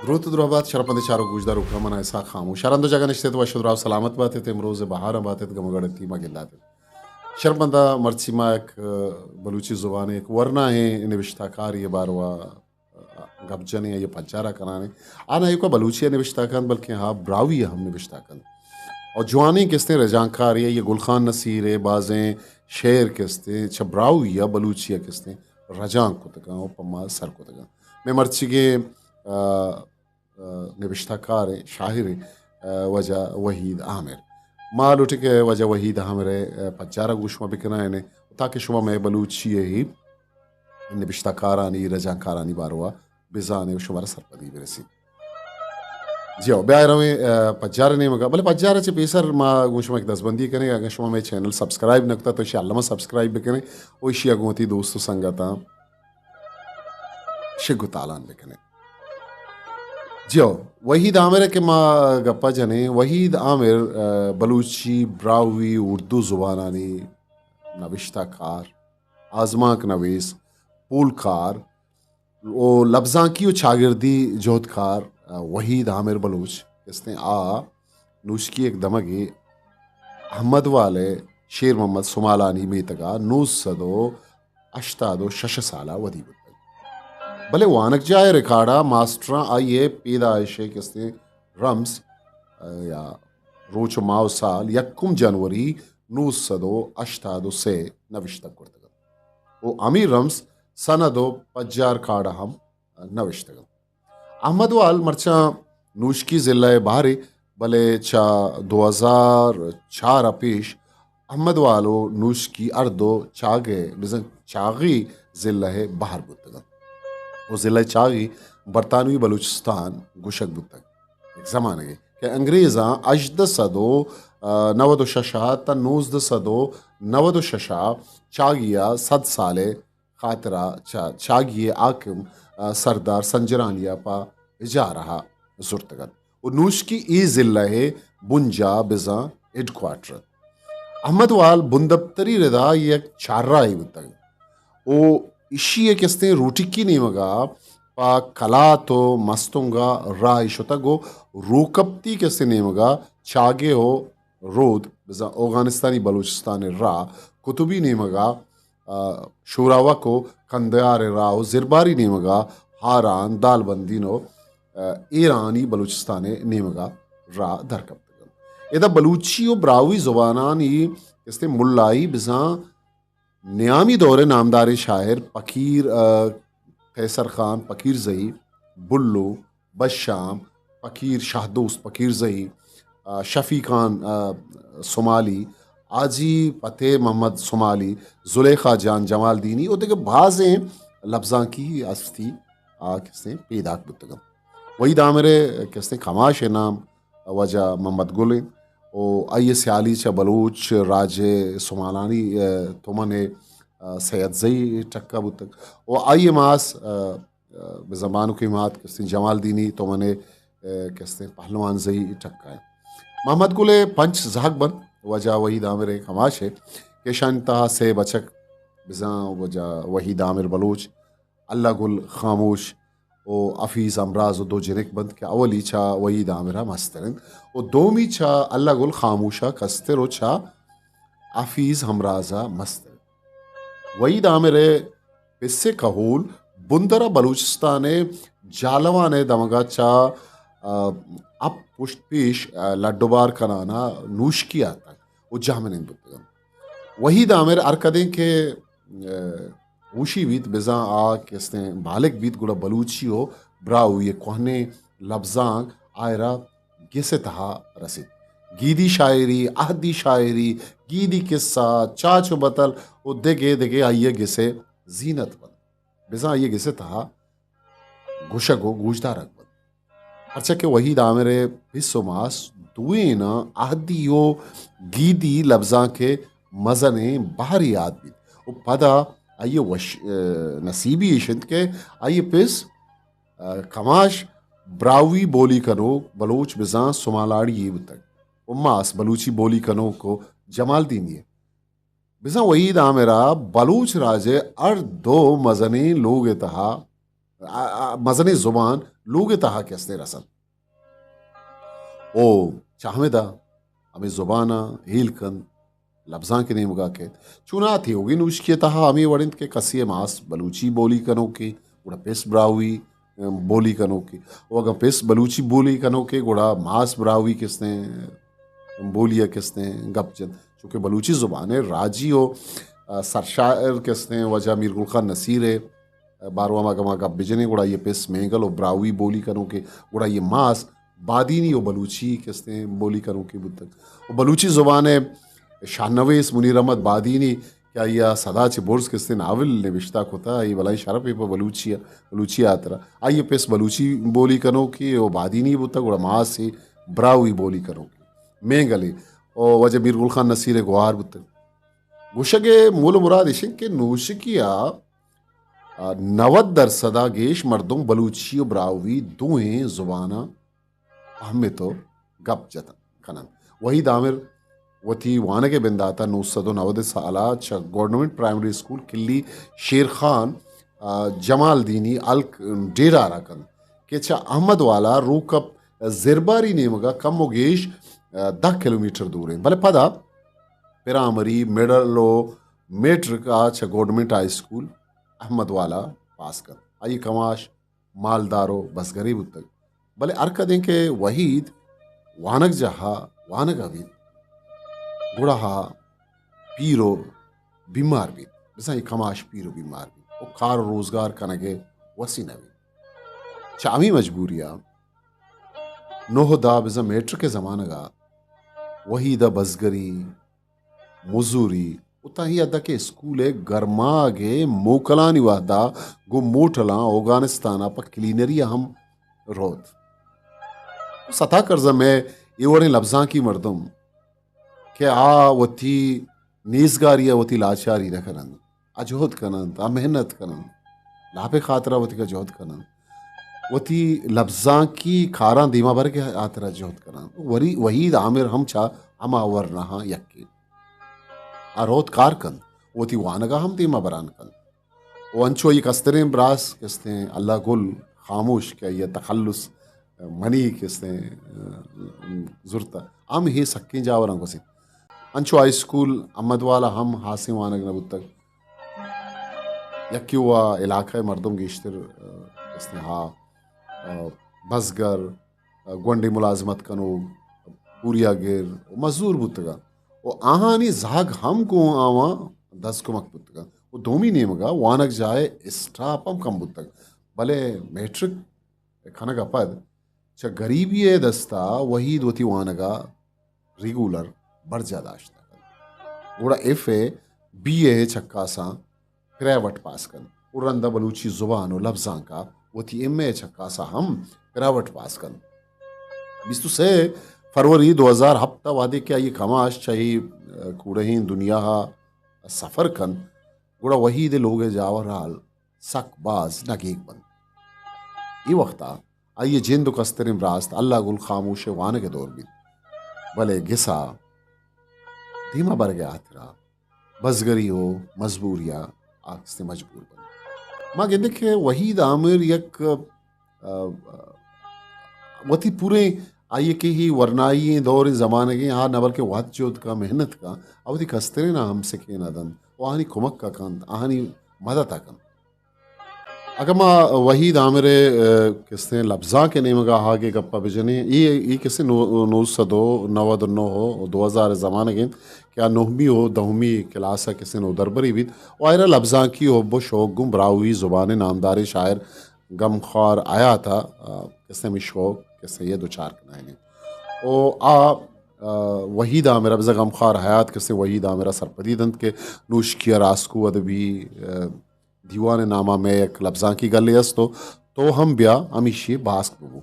دروت ءُ دراہ بات، شرپمندیں چاروک گوشداروکاں، من آں اسحاق خاموش۔ ہر ہند ءُ جاگہ نشت ات، وش ءُ دراہ ءُ سلامت بات ات۔ امروز ءِ بہار ءَ بات ات، گم ءُ گڑتی ما گندات ات۔ شرپمنداں، مرچی ما یک، ءَ، بلوچی زبان ءِ یک ورنائیں نبشتہ کارے ءِ باروا گپ جنیں، آئی ءِ پجار ءَ کنانیں۔ آ نہ ایوک ءَ بلوچی ءَ نبشتہ کنت، بلکیں آ براہوئی ءَ ہم نبشتہ کنت۔ اور جوانیں کستیں رجانکارے، آئی ءَ گل خان نصیر ءِ بازیں شعر کستیں چہ براہوئی ءَ بلوچی ءَ کستیں رجانک کتگاں اور پہ ما سر کتگاں۔ مئے مرچیگیں، آ، آ، نبشتہ کاریں شاعریں، آ، واجہ وحید عامر۔ ما لوٹیں کہ واجہ وحید عامر ءِ، آ، پجار ءَ گوں شما بکنائینیں، تاکہ شما مئے بلوچی ءِ نبشتہ کارانی، رجانکارانی باروا بزانیں ءُ شمارا سرپدی برسیت۔ جی ہو، بیا رویں، آ، پجار ءِ نیمگا۔ بلے پجار ءَ چہ پیسر ما گوں شما یک دزبندی کنیں، اگاں شما مئے چینل سبسکرائب نہ کتا تو ایشی الما سبسکرائب بکنیں ءُ ایشی ءَ گوں وتی دوست ءُ سنگتاں شنگ ءُ تالان بکنیں۔ جی ہو، وحید عامر ءِ کہ ما گپا جنیں، وحید عامر، آ، بلوچی، براہوئی، اردو زبانانی نبشتہ کار، آزمانک نویس، پولکار، ءُ لبزانکی ءُ چاگردی جہدکار، آ، وحید عامر بلوچ کستیں آ نوشکی یک دمگے احمد وال ءِ شیر محمد سمالانی میتگ ءَ نو سد ءُ ہشتاد ءُ شش سال ءَ ودی بوتگ۔ بلے وانگجاہ ءِ ریکارڈ ءَ ماسٹراں آئی ءِ پیدائش ءِ کستیں رمز، آ، یا روچ ءُ ماہ ءُ سال یکم جنوری نو سد ءُ ہشتاد ءُ سے نوشتگ کرتگ ءُ ہمے رمز سند ءُ پجار کارڈ ءَ ہم نوشتگ انت۔ احمد وال مرچاں نوشکی ضلع ءِ بہرے، بلے چہ دو ہزار چار ءَ پیش احمد وال ءُ نوشکی ہر دو چاگے، بزاں چاغی ضلع ءِ بہر بوتگ انت ءُ ضلع چاغی برطانوی بلوچستان گوشگ بوتگ۔ یک زمانگے کہ انگریزاں ہژدہ سد ءُ نود ءُ شش ءَ تا نوزدہ سد ءُ نود ءُ شش ءَ چاگی ءَ صد سال ءِ خاطرا چا-، چاگی ءِ حاکم، آ، سردار سنجرانی ءَ پہ اجارہ ءَ زرتگ ات ءُ نوشکی اے ضلع ءِ بنجاہ بزاں ہیڈ کوارٹر ات۔ احمد وال بندپتری ردا یک چارراہے بوتگ ءُ ایشی ءِ کستیں روٹکی نیمگا پہ کلات ءُ مستونگ ءَ راہ شتگ ءُ روکپتی کستیں نیمگا چاگے ءُ رود بزاں اوگانستانی بلوچستان ءِ راہ قطبی نیمگا، آ، شوراوک ءُ کندیار ءِ راہ ءُ زرباری نیمگا ہاران، دالبندین ءُ، آ، ایرانی بلوچستان ءِ نیمگا راہ درکپتگ انت۔ ادا بلوچی ءُ براہوئی زبانانی کستیں ملائی بزاں نیامی دور ءِ نامداریں شاعر پکیر، آ، قیصر خان پکیرزئی، بلو، بشام، پکیر شاہ دوست پکیرزئی، آ، شفیع خان، آ، سمالی، حاجی فتح محمد سمالی، زلیخا جان جمالدینی ءُ دگہ بازیں لبزانکی ہستی آ کستیں پیداک بوتگ انت۔ وحید عامر ءِ کستیں کماش ءِ نام واجہ محمد گل انت ءُ آئی ءِ سیالی چہ بلوچ راج ءِ سمالانی، آ، تومن ءِ، آ، سید زئی ٹکا بوتگ ءُ آئی ءِ ماس، آ، آ، بزاں بانکیں مات کستیں جمالدینی تومن ءِ، آ، کستیں پہلوان زئی ٹکا انت۔ محمد گل ءِ پنچ زہگ بنت، واجہ وحید عامر ءِ کماش ءِ کہ اشانی تہا سے بچک بزاں واجہ وحید عامر بلوچ، اللہ گل خاموش ءُ حفیظ ہمراز ءُ دو جنک بنت کہ اولی چہ وحید عامر ءَ مستر انت ءُ دومی چہ اللہ گل خاموش ءَ کستر ءُ چہ حفیظ ہمراز ءَ مستر انت۔ وحید عامر ءِ پس ءِ کہول بندر ءَ بلوچستان ءِ جہلوان ءِ دمگ ءَ چہ، آ، ہپت پشت پیش، آ، لڈ ءُ بار کنان ءَ نوشکی ءَ اتک ءُ جہمنند بوتگ انت۔ وحید عامر ہر کدیں کہ، آ، ہوشی بیت، بزاں آ کستیں بالغ بیت، گڑا بلوچی ءُ براہوئی ءِ کوہنیں لبزانک آئرا گس ءِ تہا رسیت۔ گیدی شاعری، اہدی شاعری، گیدی قصہ، چاچ ءُ بتل ءُ دگہ دگہ آئی ءِ گس ءِ زینت بنت۔ بزاں آئی ءِ گس ءِ تہا گوشگ ءُ گوشدارگ بنت۔ پرچا کہ وحید عامر ءِ پس ءُ ماس دوئیناں اہدی ءُ گیدی لبزانک ءِ مزنیں بہرے یات بیت ءُ پدا آئی ءِ وش-، آ، نصیبی ایش انت کہ آئی ءِ پس، آ، کماش براہوئی بولی کنوک بلوچ بزاں سمالاڑی یے بوتگ ءُ ماس بلوچی بولی کنوک ءُ جمالدینی یے۔ بزاں وحید عامر ءَ بلوچ راج ءِ ہر دو مزنیں لوگ ءِ تہا آ، آ، مزنیں زبان لوگ ءِ تہا کہ استیں رسنت۔ او چہ ہمدا ہمے زبان ءَ ہیل کنت، لبزانک ءِ نیمگا کیت۔ چوناہا تیوگیں نوشکی ءِ تہا ہمے وڑ انت کہ کسے ءِ ماس بلوچی بولی کنوکے، گڑا پس براہوئی، ام، بولی کنوکے۔ و اگاں پس بلوچی بولی کنوکے، گڑا ماس براہوئی کستیں بولی ءَ کستیں گپ جنت۔ چونکہ بلوچی زبان ءِ راجی و، آ، سرشاعر کستیں واجہ میر گل خان نصیر ءِ باروا ما اگاں ما گپ بجنیں، گڑا آئی ءِ پس مینگل و براہوئی بولی کنوکے، گڑا آئی ءِ ماس بادینی و بلوچی کستیں بولی کنوکے بوتگ۔ و بلوچی زبان ءِ شاہنویس منیر احمد بادینی کہ آئی ءَ سدا چہ برز کستیں ناول نبشتہ کتہ، آئی بلاہیں شرپے پہ بلوچی ءَ، بلوچی ءِ ہاترا۔ آئی ءِ پس بلوچی بولی کنوکے و بادینی بوتگ، گڑا ماس ءِ براہوئی بولی کنوکے، مینگلے، و واجہ میر گل خان نصیر ءِ گوہار بوتگ۔ گوشگ ءِ مول و مراد ایش انت کہ نوشکی ءَ آ، نود درسد ءَ گیش مردم بلوچی و براہوئی دوئیں زباناں پہمت و گپ جت کن انت۔ وحید عامر وتی وانگ ءِ بندات ءَ نو سد و نود سال ءَ چہ گورنمنٹ پرائمری اسکول کلی شیر خان، آ، جمالدینی ہلک ڈیڈار ءَ کنت کہ چہ احمد والا روکپ زرباری نیمگ ءَ کم و گیش، آ، دہ کلومیٹر دور انت، بلے پدا پرائمری، مڈل و میٹرک ءَ چہ گورنمنٹ ہائی اسکول احمد والا پاس کنت۔ آئی ءِ کماش مالدار و بزگرے بوتگ۔ بلے ہر کدیں کہ وحید وانگجاہ ءَ وانگ ءَ بیت، گڑا آ پیر و بیمار بیت، بزاں اے کماش پیر و بیمار بیت و کار و روزگار کنگ ءِ وسی نہ بیت۔ چہ ہمے مجبوری ءَ نہ دہ بزاں میٹرک ءِ زمانگ ءَ وحید ءَ بزگری، مزوری و تاں اے حد ءَ کہ اسکول ءِ گرماگ ءِ موکلانی وہد ءَ گوں موٹلاں اوگانستان ءَ پہ کلینری ءَ ہم روت۔ ستا کرزا مئے اے وڑیں لبزانکی مردم کہ آ وتی نیزگاری ءَ وتی لاچاری نہ کن انت، آ جہد کن انت، آ محنت کن انت، لاپ ءِ خاطر ءَ وتی جہد کن انت، وتی لبزانکی کاراں دیما برگ ءِ ہاتر ءَ جہد کن انت۔ وری وحید عامر ہم چہ ہما ورناہاں یکے۔ آ روت کار کنت، وتی وانگ ءَ ہم دیما بران کنت۔ و انچو آئی کستریں براس کستیں اللہ گل خاموش کہ آئی ءَ تخلص منی کستیں زرتہ، ہم ہے سکیں جاوراں گوزیں۔ انچو ہائی اسکول احمد والا ہم ہاسیں وانگ نہ بوتگ۔ یکے وا علاقہ ءِ مردم گیشتر، آ، کستیں ہا، آ، بزگر، گونڈیں ملازمت کنوک، پوریا گر و مزور بوتگ انت و آہانی زہگ ہم گوں آواں دست کمک بوتگ انت و دومی نیمگ ءَ وانگجاہ ءِ اسٹاپ ہم کم بوتگ، بلے میٹرک کنگ ءَ پد چہ گریبی ءِ دست ءَ وحید وتی وانگ ءَ ریگولر برجاہ داشتگ۔ گڑا ایف اے، بی اے ءِ چکاساں پرائیوٹ پاس کنت و رندا بلوچی زبان و لبزانک ءَ وتی ایم اے ءِ چکاسا ہم پرائیوٹ پاس کنت۔ بیست و سے فروری دو ہزار ہپت ءَ وہدے کہ آئی ءِ کماش چہ اے کوڑہیں دنیا ءَ سفر کنت، گڑا وحید ءِ لوگ ءِ جاور حال سک باز نگیگ بنت۔ اے وقت ءَ آئی ءِ جند و کستریں براست اللہ گل خاموش ءِ وانگ ءِ دور بیت، بلے گس ءَ دیما برگ ءِ ہاترا بزگری و مزبوری ءَ آ کستیں مجبور بنت۔ ما گندیں کہ وحید عامر یک، آ، وتی پوریں آئی ءِ کہ ہی ورنائی ئیں دور ئیں زمانگ ئیں، آ نہ بلکیں وت جہد کن، محنت کن، آ وتی کستریناں ہم سکین ءَ دنت و آہانی کمک ءَ کنت، آہانی مدت ءَ کنت۔ اگاں ما وحید عامر ءِ، آ، کستیں لبزانک ءِ نیمگ ءَ آہگ ءِ گپ ءَ بجنیں، اے، اے کستیں نو-، نو سد و نود و نو و دو ہزار ءِ زمانگ انت کہ آ نہمی و دہمی کلاس ءَ کستیں نودربرے بیت و آئرا لبزانکی حب و شوق گوں براہوئی زبان ءِ نامداریں شاعر غمخوار حیات ءَ، آ، کستیں ہمے شوق کستیں اے دچار کنائینیت۔ و آ، آ، وحید عامر ءَ بزاں غمخوار حیات کستیں وحید عامر ءَ سرپدی دنت کہ نوشکی ءَ راسکو ادبی، آ، دیوان ءِ نام ءَ مئے یک لبزانکی گلے است و تو ہم بیا ہمیشی ءِ باسک ببو۔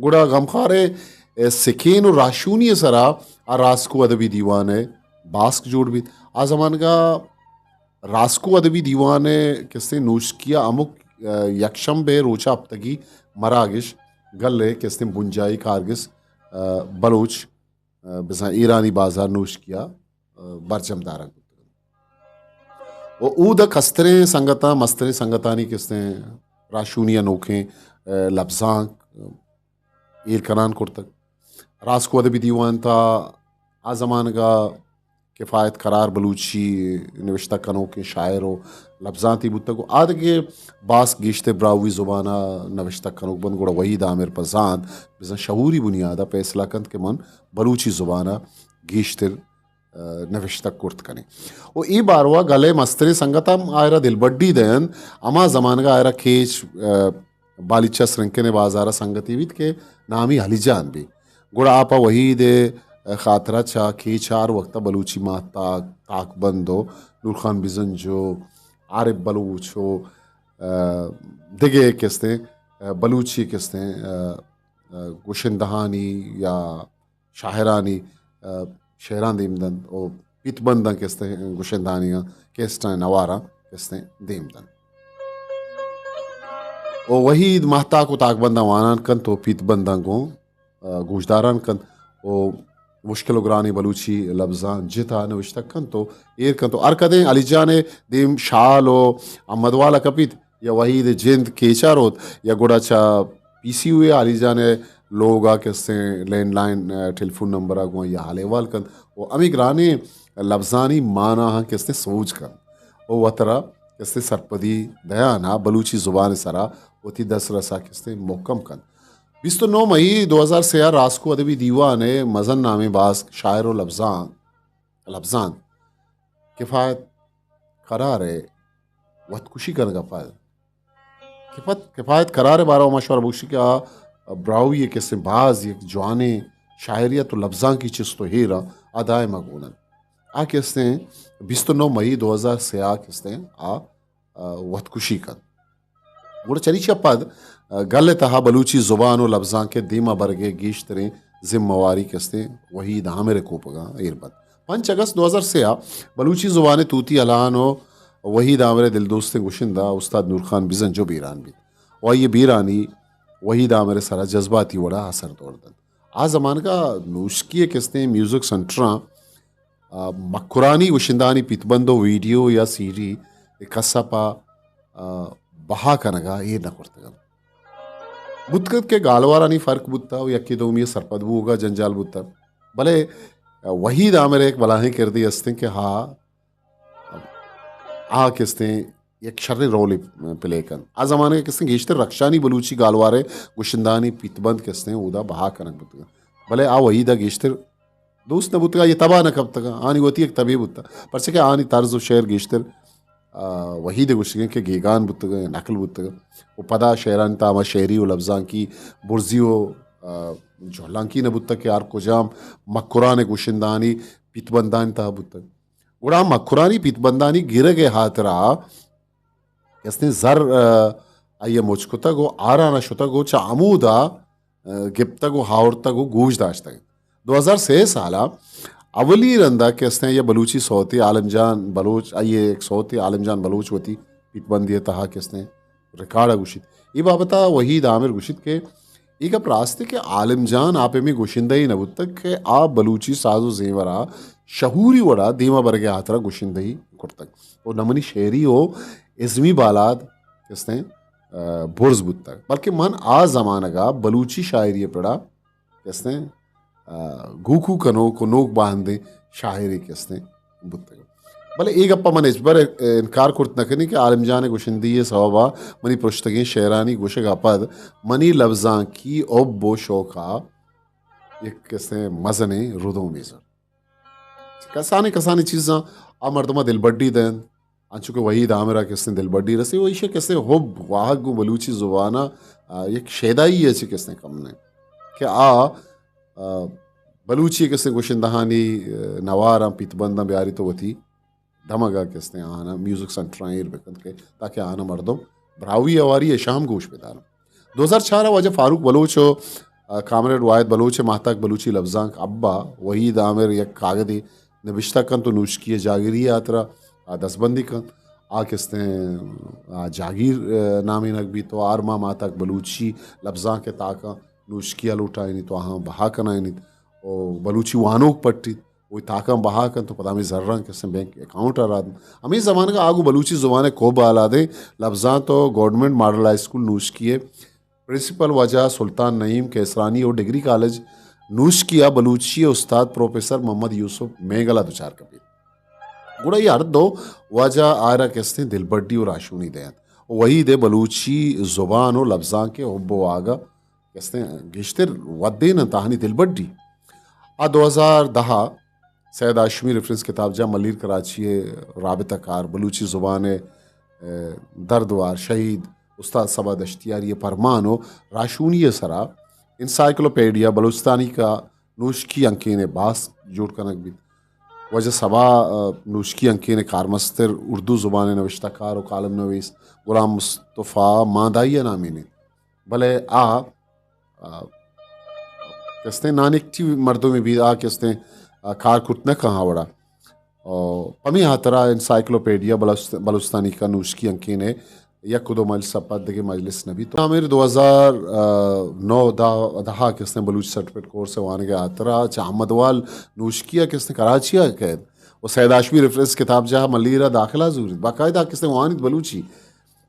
گڑا غمخوار ءِ سکین و راہشونی ءِ سرا آ راسکو ادبی دیوان ءِ باسک جوڑ بیت۔ آ زمانگ ءَ راسکو ادبی دیوان ءِ کستیں نوشکی ءَ ہمک، آ، یکشنبہ ءِ روچ ءَ ہپتگی مراگش گل ءِ کستیں بنجاہی کارگس، آ، بلوچ، آ، بزاں ایرانی بازار نوشکی ءَ، آ، برجم دارگ بوتگ انت۔ و اود ءَ کستریں سنگتاں، مستریں سنگتانی کستیں راہشونی ء نوکیں، آ، لبزانک، آ، ایر کنان کرتگ۔ راسکو ادبی دیوان تا آ زمانگا کفایت قرار بلوچی نوشتہ کنوکیں شاعر و لبزانتی بوتگ و آدگہ باز گیشتر براہوئی زبانا نوشتہ کنوک بنت، گڑا وحید عامر پہ زانت بزاں شعوری بنیادا فیصلہ کنت کہ من بلوچی زبانا گیشتر، آ، نوشتہ کرت کنیں۔ و اے باروا گل ء مستریں سنگت ہم آئرا دلبڈی دینت، ہما زمانگا آئرا کیچ، آ، بالیچہ سرنکن ء بازار ء سنگتے بیت کہ نامی علی جان بی۔ گڑا آ پہ وحید ء خاطرا چہ کیچ ء ہر وقت ء بلوچی ماہتاک، تاکبند و نورخان بزنجو، عارف بلوچ و، آ، دگہ کستیں، آ، بلوچی کستیں، آ، آ، گشندہانی یا شاعرانی، آ، شعراں دیم دنت و پیت بنداں کستیں گشندہانی آں کیسٹاں نواراں کستیں دیم دنت۔ و وحید ماہتاک و تاکبنداں وانان کنت و پیت بنداں گوں، آ، گوشداران کنت و مشکل و گرانیں بلوچی لبزاں جتا نوشتہ کنت و ایر کنت و ہر کدیں علی جان ء دیم شال و امدوال ء کپیت، یا وحید ء جند کیچ ء روت، یا گڑا چہ پی سی یو ء علی جان ء لوگ ء کستیں لینڈ لائن، آ، ٹیلیفون نمبر ء گوں آئی ء حال احوال کنت و ہمے گرانیں لبزانی مانا ہم کستیں سوج کنت و وترا کستیں سرپدی دیان ء بلوچی زبان ء سرا وتی دسترس ء کستیں محکم کنت۔ بیست و نو مئی دو ہزار سے ء راسکو ادبی دیوان ء مزن نامیں باز شاعر و لبزان، لبزان کفایت قرار ء وتکشی کنگ ء پد کفت، کفایت قرار ء بارہ ء ما شمارا بگوشی کہ آ براہوئی ء کسیں باز یک جوانیں شاعریت و لبزانکی چست و ہیر ء آ دائم ء گون انت۔ آ کستیں بیست و نو مئی دو ہزار سے ء کستیں آ، آ، وتکشی کنت۔ گڑا چریشی ء پد، آ، گل ء تہا بلوچی زبان و لبزانک ء دیما برگ ء گیشتریں ذمہ واری کستیں وحید عامر ء کوپگاں ایر بنت۔ پنچ اگست دو ہزار سے ء بلوچی زبان ء توتی الہان و وحید عامر ء دلدوستیں گشندہ استاد نورخان بزنجو بیران بیت و آئی ء بیرانی وحید عامر ء سرا جذباتی وڑا اثر دور دنت۔ آ زمانگا نوشکی ء کستیں میوزک سنٹراں، آ، مکرانی گشندہانی پیتبند و ویڈیو یا سی ڈی ء کس ء پہ، آ، بہا کنگا ایر نہ کرتگ انت۔ بوت کنت کہ گالوارانی فرق بوتہ و یکے دومی ء سرپد بوگا جنجال بوتہ، بلے وحید عامر ء یک بلاہیں کردے استیں کہ ہا، آ کستیں یک شریں رولے پلے کنت۔ آ زمانگ ء کستیں گیشتر رخشانی بلوچی گالوار ء گشندہانی پیتبند کستیں اودا بہا کنگ بوتگ انت، بلے آ وحید ء گیشتر دوست نہ بوتگ، آئی ء تب ء نہ کپتگ، آنی وتی یک تبے بوتگ، پرچہ کہ آنی طرز و شعر گیشتر، آ، وحید ء گوشتگ کہ گیگان بوتگ، نقل بوتگ و پدا شعرانی تہا ہما شعری و لبزانکی برزی و، آ، جہلانکی نہ بوتگ کہ ہر کجام مکران ء گشندہانی پیتبندانی تہا بوتگ۔ گڑا مکرانی پیتبندانی گرگ ء ہاترا کستیں زر، آ، آئی ء مچ کتگ و آران ء شتگ و چہ ہمودا، آ، گپتگ و ہاورتگ و گوش داشتگ۔ دو ہزار سے سال ء اولی رندا کستیں یہ بلوچی سوتے عالم جان بلوچ، آئی ء یک سوتے عالم جان بلوچ وتی پیتبندی ء تہا کستیں ریکارڈ ء گوشیت۔ اے بابت ء وحید عامر گوشیت کہ اے گپ راست کہ عالم جان آ پیمیں گشندہ یے نہ بوتگ کہ آ بلوچی ساز و زیمر ء شعوری وڑا دیما برگ ء ہاترا گشندہی کرتگ و نہ منی شعری و ازمی بالاد کستیں، آ، برز بوتگ، بلکہ من آ زمانگ ء بلوچی شاعری ء پڑا کستیں، آ، گوکو کنوک و نوک باہندیں شاعرے کستیں بوتگ۔ بلے اے گپ ء من ہچبر انکار کرت نہ کنیں کہ عالم جان ء گشندہی ء سوب ء منی پرشتگیں شعرانی گوشگ ء پد منی لبزانکی حب و شوق ء یک کستیں مزنیں ردومے زرت۔ کسانیں کسانیں چیزاں آ مردم ء دلبڈی دینت، انچو کہ وحید عامر ء کستیں دلبڈی رسی و ایشی ء کستیں حب واہگ گوں بلوچی زبان ء، آ، یک شیدائی ء چہ کستیں کم نہ کہ آ، آ، بلوچی ء کستیں گشندہانی، آ، نواراں پیتبنداں بیاری تو وتی دمگ ء کستیں آہاں میوزک سنٹراں ایر بکنت کہ تاکہ آہاں مردم براہوئی ہواری ء شام گوش بدارنت۔ دو ہزار چار ء واجہ فاروق بلوچ و، آ، کامریڈ واحد بلوچ ء ماہتاک بلوچی لبزانک حب ء وحید عامر یک کاگدے نبشتہ کنت و نوشکی ء جاگیری ء ہاترا آ دستبندی کنت۔ آ کستیں، آ، جاگیر، آ، نامینگ بیت و ہر ماہ ماہتاک بلوچی لبزانک ء تاکاں نوشکی ء لوٹائینیت و آہاں بہا کنائینیت و بلوچی وانوک پٹیت۔ وہی تاکاں بہا کنت و پدا ہمے زراں کہ استیں بینک اکاؤنٹ ءَ را دنت۔ ہمے زمانگ ءَ آ گوں بلوچی زبان ءِ کب بالادیں لبزانت و گورنمنٹ ماڈل ہائی اسکول نوشکی ءِ پرنسپل واجہ سلطان نعیم کیسرانی و ڈگری کالج نوشکی ءَ بلوچی ءِ استاد پروفیسر محمد یوسف مینگل ءَ دچار کپیت۔ گڑا اے ہر دو واجہ آئرا کہ استیں دلبڈی و راہشونی دینت و وحید ءِ بلوچی زبان و لبزانک ءِ حب و واگہ کہ استیں گیشتر ودین انت آہانی دلبڈی۔ آ دو ہزار دہ ءَ سید ہاشمی ریفرنس کتابجاہ ملیر کراچی ءِ رابطہ کار بلوچی زبان ءِ، اے، دردوار شہید استاد صبا دشتیاری ءِ پرمان و راہشونی ءِ سرا انسائیکلوپیڈیا بلوچستانی کا نوشکی انکین ءِ باسک جوڑ کنگ بیت۔ واجہ صبا، آ، نوشکی انکین ءِ کارمستر اردو زبان ءِ نوشتہ کار و کالم نویس غلام مصطفی ماندائی ءِ نامین انت۔ بلے آ، آ، کہ استیں نان ایکٹیو مردمے بیت، آ کہ استیں، آ، کار کرت نہ کن آ وڑا۔ او پمی ہاترا انسائیکلوپیڈیا بلوچ-، بلوچستانی کا نوشکی انکین ءِ یک و دو مجلس ءَ پد دگہ مجلس نہ بیت۔ عامر دو ہزار نو دہ، دہ ءَ کہ استیں بلوچی سرٹیفکیٹ کورس ءِ وانگ ءِ ہاترا چہ احمد وال نوشکی ءَ کہ استیں کراچی ءَ کئیت و سید ہاشمی ریفرنس کتابجاہ ملیر ءَ داخلہ زوریت۔ باقاعدہ کہ استیں وانیت بلوچی۔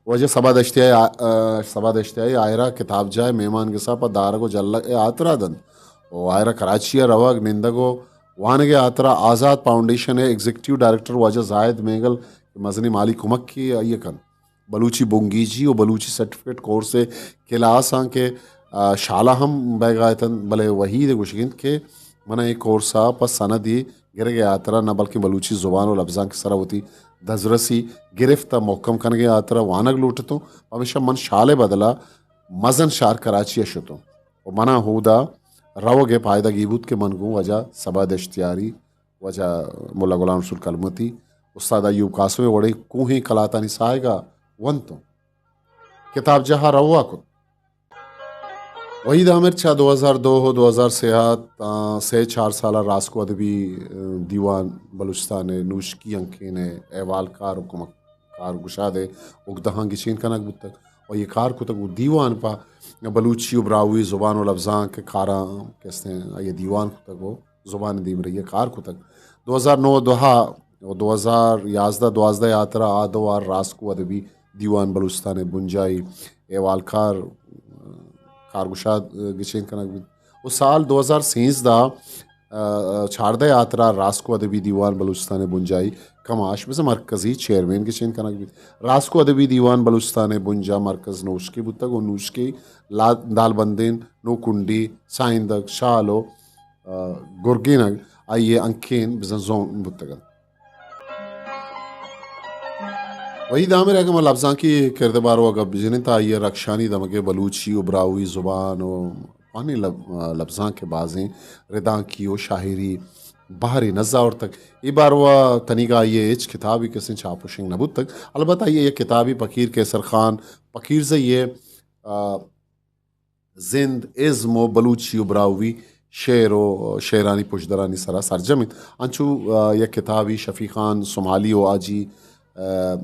واجہ صبا دشتیاری آ-، آ، صبا دشتیاری آئرا کتابجاہ ءِ مہمان گسا پہ دارگ و جلگ ءِ ہاترا دنت و آئرا کراچی ءَ روگ، نندگ و وانگ ءِ ہاترا آزات فاؤنڈیشن ءِ ایگزیکٹیو ڈائریکٹر واجہ زاہد مینگل کہ مزنیں مالی کمک کہ آئی ءَ کنت۔ بلوچی بنگیجی و بلوچی سرٹیفکیٹ کورس ءِ کلاس آں کہ، آ، شالا ہم بیگا اتنت، بلے وحید ءِ گوشگ انت کہ من ءَ اے کورس ءَ پہ سندے گرگ ءِ ہاترا نہ بلکیں بلوچی زبان و لبزانک ءِ سرا وتی دزرسی گرفت ءَ مھکم کنگ ءِ ہاترا وانگ لوٹتوں، پمیشا من شال ءِ بدلا مزن شہر کراچی ءَ شتوں و منا ہودا روگ ءِ پائدگی بوت کہ من گوں واجہ صبا دشتیاری، واجہ ملا غلام رسول کلمتی، استاد ایوب قاسم ءِ وڑیں کوہیں کلاتانی ساہگا ونتوں۔ کتابجاہ ءَ روا کت۔ وحید عامر چہ دو ہزار دو و دو ہزار سے ءَ تاں سے چار سال ءَ راسکو ادبی، ءَ، دیوان بلوچستان ءِ نوشکی انکین ءِ احوال کار و کمک کار گشاد ءِ اگدہاں گچین کنگ بوتگ و اے کار کتگ و دیوان پہ بلوچی و براہوئی زبان و لبزانک ءِ کاراں کہ استیں آئی ءَ دیوان کتگ و زبان ءِ دیمرئی ءَ کار کتگ۔ دو ہزار نو ءُ دہ ءَ و دو ہزار یازدہ دوازدہ ءِ ہاترا آ دو وار راسکو ادبی دیوان بلوچستان ءِ بنجاہی احوالکار، کارگشاد گچین کنگ بیت و سال دو ہزار سیزدہ، ءَ، چاردہ ءِ ہاترا راسکو ادبی دیوان بلوچستان ءِ بنجاہی کماش بزاں مرکزی چیئرمین گچین کنگ بیت۔ راسکو ادبی دیوان بلوچستان ءِ بنجاہ مرکز نوشکی بوتگ و نوشکی لا-، دالبندین، نوکنڈی، سائندگ، شال و ءَ، گرگینگ آئی ءِ انکین بزاں زون بوتگ انت۔ وحید عامر ءِ اگاں ما لبزانکی کرد ءِ باروا گپ بجنیں تہ آئی ءِ رکشانی دمگ ءَ بلوچی و براہوئی زبان و کوہنیں لب-، لبزانک ءِ بازیں ردانکی و شاعری بہرے نز آورتگ۔ اے باروا تنیگا آئی ءِ ہچ کتابے کسیں چاپ و شنگ نہ بوتگ۔ البت آئی ءِ یک کتابے پکیر قیصر خان پکیرزئی ءِ، ءَ، زند، ازم و بلوچی و براہوئی شعر و شعرانی پژدرانی سرا سرجم انت۔ انچو، ءَ، یک کتابی شفیع خان سمالی و حاجی، ءَ،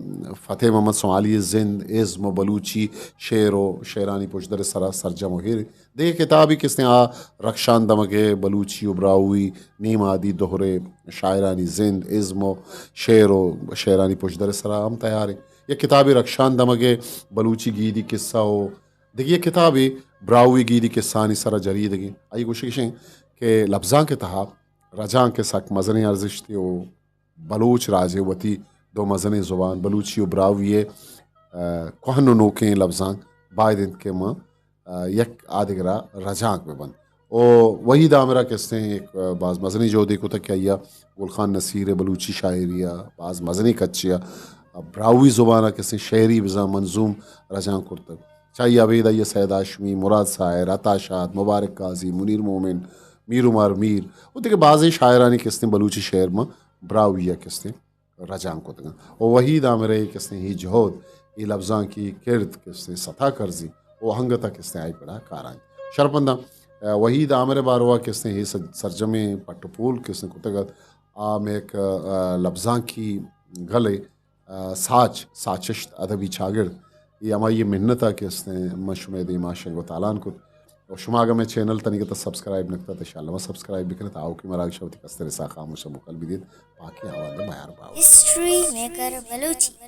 فتح محمد سمالی زند، ازم و بلوچی شعر و شعرانی پژدر سرا سرجم و ہیر انت۔ دگہ کتابی کستیں آ رخشان دمگ ءِ بلوچی و براہوئی نیم آدی دہر ءِ شاعرانی زند، ازم و شعر و شعرانی پژدر سرا ہم تیار انت۔ یک کتابی رخشان دمگ ءِ بلوچی گیدی قصہ و دگہ یک کتابے براہوئی گیدی قصہانی سرا جریدگیں۔ آئی گوشگ اش انت کہ لبزانک ءِ تہا رجانک ءِ سک مزنیں ارزشتے و بلوچ راج ءِ وتی دو مزنیں زبان بلوچی و براہوئی ءِ، ءَ، کوہن و نوکیں لبزانک باید انت کہ ما، ءَ، یک آدگرا رجانک بہ بنت۔ و وحید عامر ءَ کستیں یک، ءَ، باز مزنیں جہدے کتگ کہ آئی ءَ گل خان نصیر ءِ بلوچی شاعری ءَ باز مزنیں کچے ءَ براہوئی زبان ءَ کستیں شعری بزاں منظوم رجانک کرتگ۔ چہ آئی ءَ ابید آئی ءَ سید ہاشمی، مراد ساحر، عطا شاد، مبارک قاضی، منیر مومن، میر عمر میر و دگہ بازیں شاعرانی کستیں بلوچی شعر ماں براہوئی ءَ کستیں رجانک کتگ انت۔ و وحید عامر ءِ کستیں اے جہد، اے لبزانکی کرد کستیں ستا کرزی و انگت ءَ کستیں آئی پڑا کارا انت۔ شرپنداں، ءَ، وحید عامر ءِ باروا کستیں اے سج-، سرجمیں پٹ و پول کستیں کتگ ات۔ آ مئے یک، ءَ، لبزانکی گل ءِ، ءَ، ساچ، ساچشت ادبی چاگرد، اے ہمائی ءِ محنت ءَ کستیں من شمئے دیما شنگ و تالان کت۔ و شما اگاں مئے چینل تنیگت سبسکرائب نکتہ، تو انشاءاللہ ما سبسکرائب بکنت، آؤکی مراگش وتی کستر سا خاموش مکل بدیت، باقی آوان دے میار باو۔ ہسٹری میکر بلوچی۔